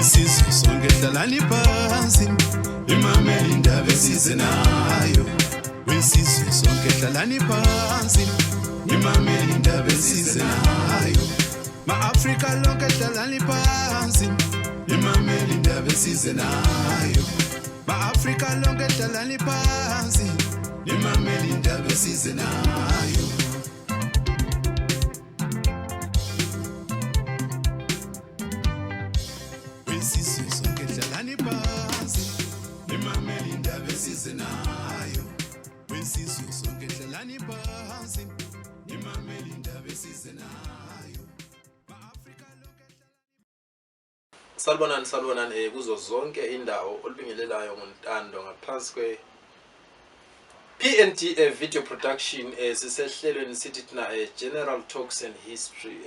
Wesizwe sonke hlalani phansi imamele indaba esize nayo. Wesizwe sonke hlalani phansi imamele indaba esize nayo. Ma-Afrika lonke hlalani phansi imamele indaba esize nayo. Ma-Afrika lonke hlalani phansi imamele indaba esize nayo. Wesizwe sonke hlalani phansi imamele indaba esize nayo. Wesizwe sonke hlalani phansi imamele indaba esize nayo. Ma-Afrika lonke Salubonani kuzo zonke indawo olubingelelayo ngontando ngaphansi kwe PNT video production sisehlelweni sithi thina General Talks and History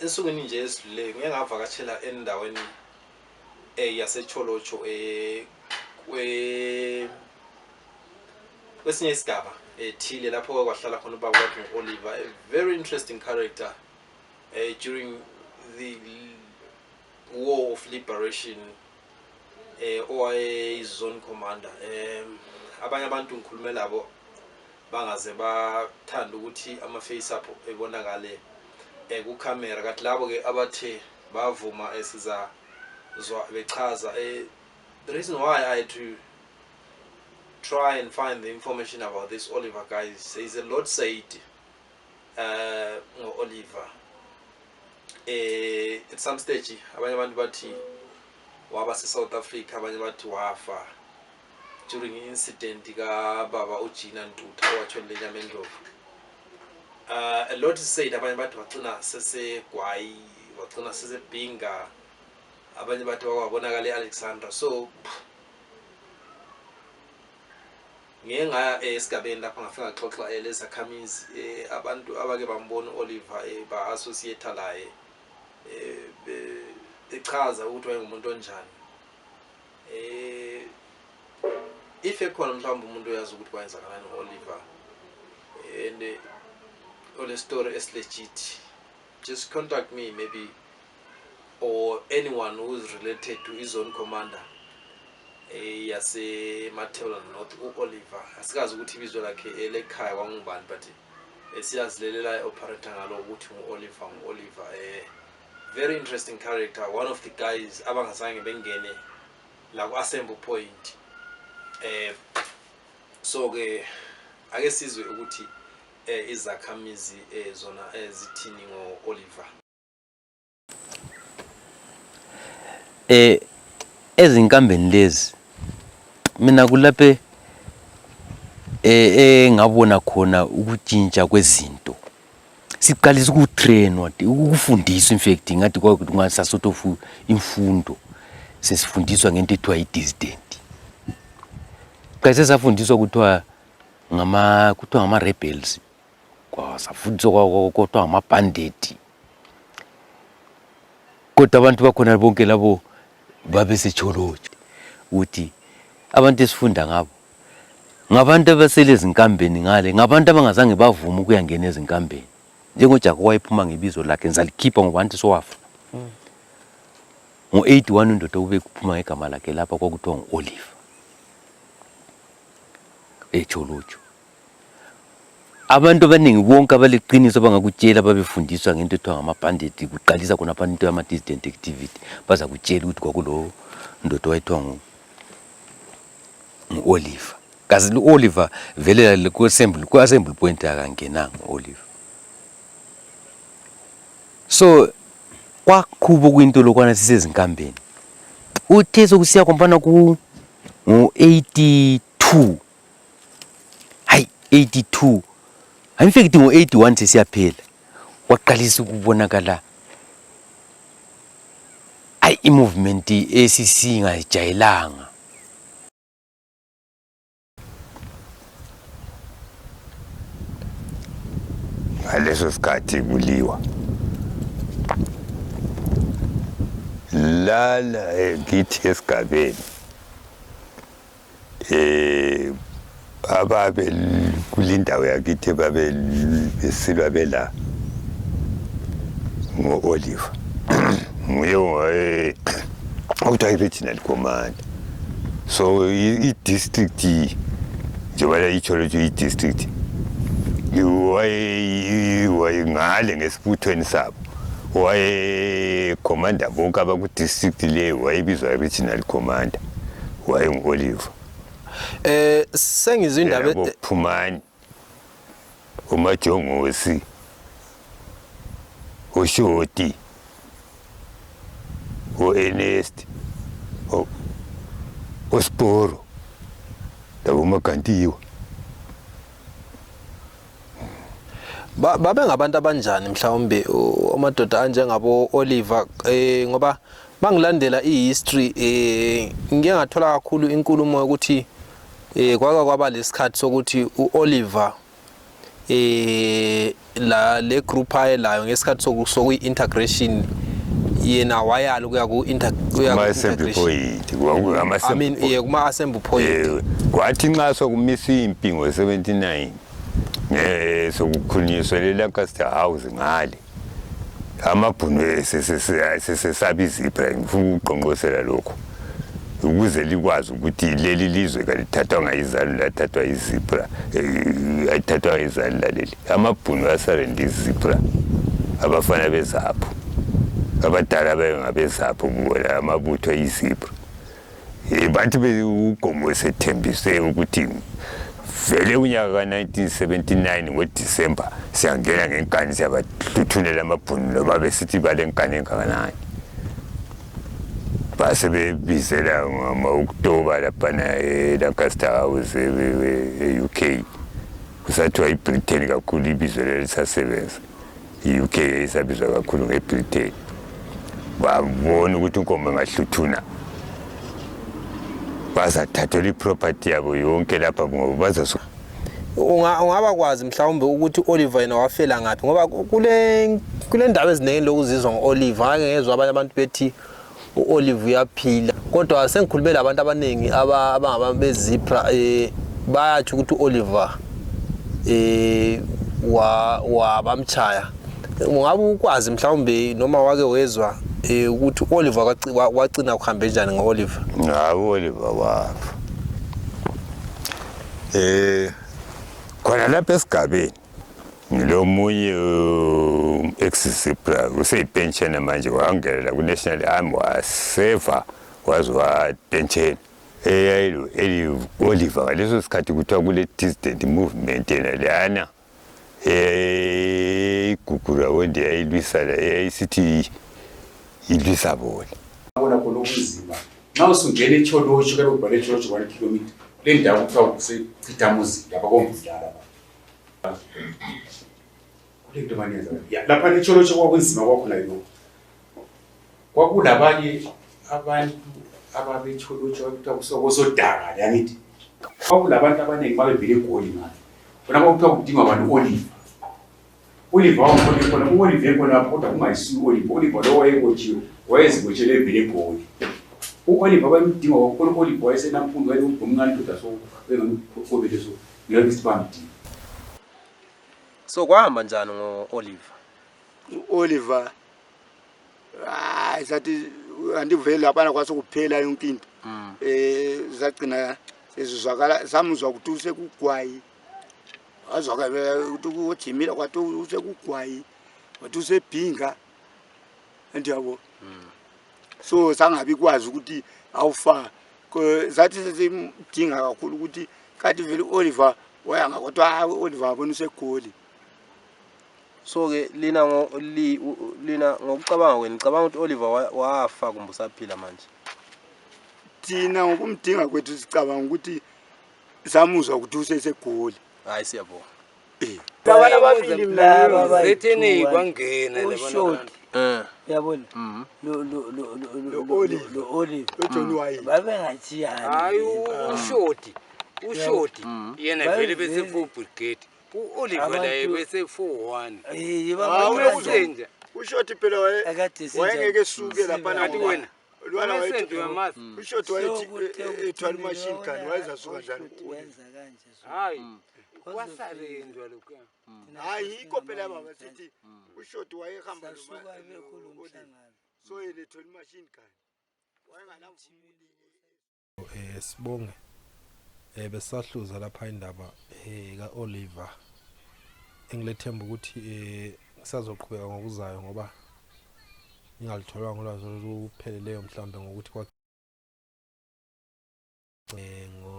ensukwini nje esidlule ngeke ngavakatshela endaweni yaseCholocho kwesinye isigaba ethile lapho kwahlala khona ubaba wakhe Oliver, a very interesting character during the War of Liberation zone commander. Abanye abantu ngikhulume labo bangaze bathanda ukuthi ama face up ebonakale ku camera, kathi labo ke abathe bavuma esiza bechaza the reason why I had to try and find the information about this Oliver guy is a lot said Oliver at some stage abanye abantu bathi waba South Africa, abanye bathi wafa during incident ka baba uJina Ntutha owathola lenyama endlovu. A lot is said, abanye bathi wagcina sesegwayi, wagcina sesebhinga, abanye bathi wabonakala eAlexandra. So ngeke ngaya esigabeni lapha ngafika xoxa lezakhamizi abantu abake bambona Oliver ba associate laye echaza ukuthi wayengumuntu onjani. If ekhona mhlawumbe umuntu oyazi ukuthi wayenzakalani Oliver and all story is legit, just contact me maybe, or anyone who is related to his own commander yase Mathebula North Oliver. Asikazi ukuthi ibizo lakhe elekhaya wangubani, but siyazilelela operator ngalo ukuthi Oliver very interesting character, one of the guys abangazange bengene la ku Assembly Point. So ke ake sizwe ukuthi izakhamizi zona ezithini ngo Oliver. Ezinkambeni lezi mina kulaphe ngabona khona ukutshintsha kwezinto. Siqalisa ukutrainwa ukufundiswa, in fact ngathi kungasasotofu imfundo sesifundiswa ngento ethiwa i-dissident. Kase safundiswa kuthiwa ngama rebels, kwasafundiswa kuthiwa ngama-bandit. Kodwa abantu bakhona bonke labo babe seCholocho uthi abantu esifunda ngabo ngabantu abasele ezinkambeni ngale, ngabantu abangazange bavuma ukuyangena ezinkambeni. NjengoJaco wayephuma ngebizo lakhe ngizalikhipha ngoba anti sowafa. Ngo-81 indoda ube kuphuma ngegama lakhe lapha kwakuthiwa ngu-Oliver eCholocho. Abantu abaningi bonke abaleqiniso bangakutshela babefundiswa ngento ethiwa ngama-bandit, kuqalisa khona abantu yama-dissident activity, baza kutshela ukuthi kwakulo ndoda wayethiwa ngu-Oliver. Kazi lo-Oliver vele ku-assembly point akangenanga u-Oliver. So kwaqhuba kwinto lokwana sisezinkambeni uthe sokusiya kompana ku ngo-82 hayi 82 in fact ngo-81 sesiyaphela waqalisa ukubonakala i-movement esisingayijayelanga. Ngaleso sikhathi kuliwa lala kithi esigabeni ababe kulindawo yakithi babe besilwa bela ngo-Oliver. nguye okuthiwa i-regional commander. So i-district njengoba itsho lotho i-district wayengale ngesibuthweni sabo wayekhomanda bonke abaku-district leyo wayebizwa i-regional commander wayengu-Oliver. Sengizwe indaba Phumani uMajongosi uShoti u-Ernest uSporo labo Magantiwa. babe ngabantu abanjani mhlawumbe amadoda anjengabo Oliver ngoba bangilandela ihistory ngike ngathola kakhulu inkulumo ukuthi kwaba lesikhathi sokuthi uOliver le group ayelayo ngesikhathi sokuyi-integration yena wayala kuya ku-integration kuma-assembly point kwathi nxa sokumisa impi ngo-79 sokukhulunyiswa le-Lancaster House ngale amabhunu sesesaba izipra ngifuna ukuqonqosela lokho ukuze likwazi ukuthi leli lizwe kalithathwa ngayizalo lathathwa izipra ayithathwa ngayizalo laleli amabhunu asarenda izipra abafana bezapho abadala bengabezapho kuwela amabutho ayizipra bathi uGombo sethembise ukuthi vele unyaka ka-1979 ngoDisemba siyangena ngenkani siyabathuthunela amabhunu noba besithi balenkani engakanani base bebizela ngama-Oktoba laphana eLancaster House e-UK kusathiwa iBritain kakhulu ibizo lelisasebenza i-UK isabizwa kakhulu ngeBritain babona ukuthi uNkomo engahluthuna bazathathelwa iproperty yabo yonke lapha ngoba ungaba kwazi mhlawumbe ukuthi uOliver yena wafela ngaphi ngoba kule ndaba eziningi lokuzizwa ngoOliver ngeke ngezwe abanye abantu bethi uOliver uyaphila kodwa sengikhulumela abantu abaningi abangabezipra bayathi ukuthi uOliver wabamchaya ungabe ukwazi mhlawumbe noma wake wezwa ukuthi uOliver wacina kuhambe njani ngoOliver? uOliver wafa khona lapha esigabeni ngilo munye ex-Zipra useyipenshene manje wangelela ku-National Army waseva waze wapenshene Oliver ngaleso sikhathi kuthiwa kule dissident movement yena leyana igugura wonde yayilwisana yayisithi ilwisa bona bona khona okunzima nxa usungena eCholotsho kube ubhale eCholotsho 1 kilometer le ndawo kuthiwa kusechithamuzi lapha koMvundala kule nto maneza lapha eCholotsho kwakunzima kwakhona yilo kwakulabanye abantu ababeCholotsho abakuthiwa kusokosodaka yangithi kwakulabantu abaningi babevele eGoli ngalo bona kwakuthiwa kudingwa abantu Oliver wamkhona khona uOliver khona kodwa kungayisiyo Oliver lo wayekotshiwe wayezibotshele evele eGoli uOliver bamdinga ngokhona uOliver wayesenamfundo wayengumncane ndoda so bengamkhobele so ngeke sibamdinga so kwahamba njani ngoOliver? uOliver zathi andivele lapha kwasokuphela yonke into zagcina sezizwakala samuzwa ukuthi usekugwayi azwakala ukuthi uJimila kwathi usekugwayi wathi usebhinga ndiyabo so sangabi kwazi ukuthi awufa zathi sesimdinga kakhulu ukuthi kanti vele uOliver wayanga kodwa uOliver abona useGoli. So ke lina ngokucabanga kwenu ngicabanga ukuthi Oliver wafa kumbe usaphila manje? Thina ngokumdinga kwethu sicabanga ukuthi samuzwa ukuthi useseGoli. Hayi siyabonga. Labana ababili mina zetheni kwangena uShoti yabona lo Oliver uJohn wayi babengathiyani hayi uShoti yena vele bese 4 brigade uOliver la bese 41 babenza uShoti phela wayengeke suke lapha nathi wena lwana wayethi uShoti wayethi ethwala machine gun wayezasuka njani wenza kanje hayi wasalendwa lokho hayi iko phela baba sithi uShoti wayehamba lo so elethwa imachine gun wayenganamvumo sibonge besahluza lapha indaba ka Oliver engilethemba ukuthi ngisazoqhubeka ngokuzayo ngoba ngingalitholwa ngolwazi olupheleleyo mhlambe ngokuthi kwa ngo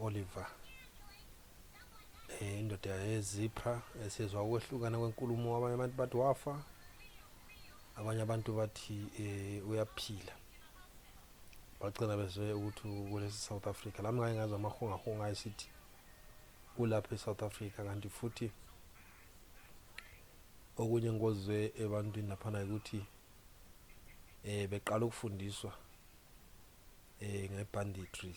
Oliver indoda yezipra esizwa ukwehlukana kwenkulumo abanye abantu bathi wafa abanye abantu bathi uyaphila bacela bezwe ukuthi kulesi South Africa lami ngake ngaza amahonga ayisithi kulapha eSouth Africa kanti futhi okunye ngozwe ebantwini laphana ukuthi beqala ukufundiswa ngebanditry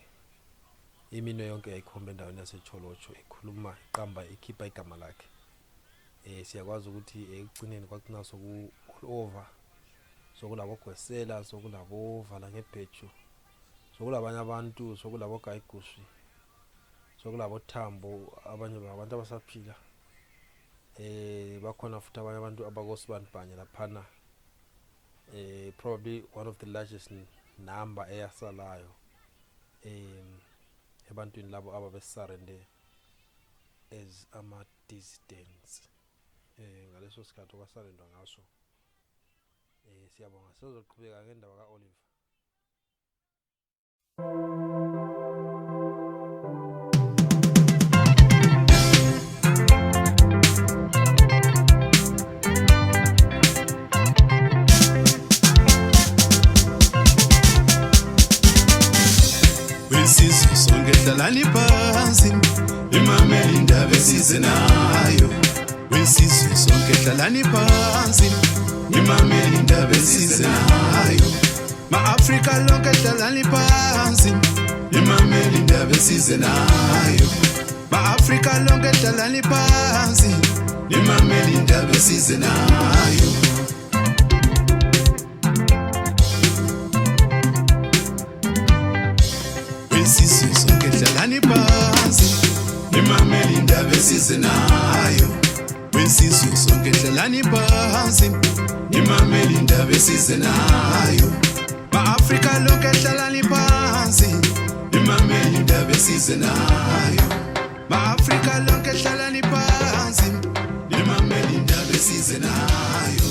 imino yonke yayikhomba endaweni yaseCholocho ikhuluma iqamba ikhipha igama lakhe siyakwazi ukuthi ekugcineni kwakuna soku over sokulabo gwesela sokulabo vala ngebheju sokulabanye abantu sokulabo gayigushi sokulabo thambo abanye abantu abasaphila bakhona futhi abanye abantu abakosibandibanye laphana probably one of the largest number eyasalayo ebantwini labo ababesarende as ama dissidents ngaleso sikhathi kwasarendwa ngaso siyabonga sizoqhubeka ngendaba ka Oliver. Wesizwe sonke hlalani phansi imamele indaba esize nayo wesizwe sonke hlalani phansi imamele indaba esize nayo ma-Afrika lonke hlalani phansi imamele indaba esize nayo ma-Afrika lonke hlalani phansi imamele indaba esize nayo wesizwe sonke hlalani phansi imamele indaba esize nayo wesizwe sonke hlalani phansi imamele indaba esize nayo ma-Afrika lonke hlalani phansi imamele indaba esize nayo ma-Afrika lonke hlalani phansi imamele indaba esize nayo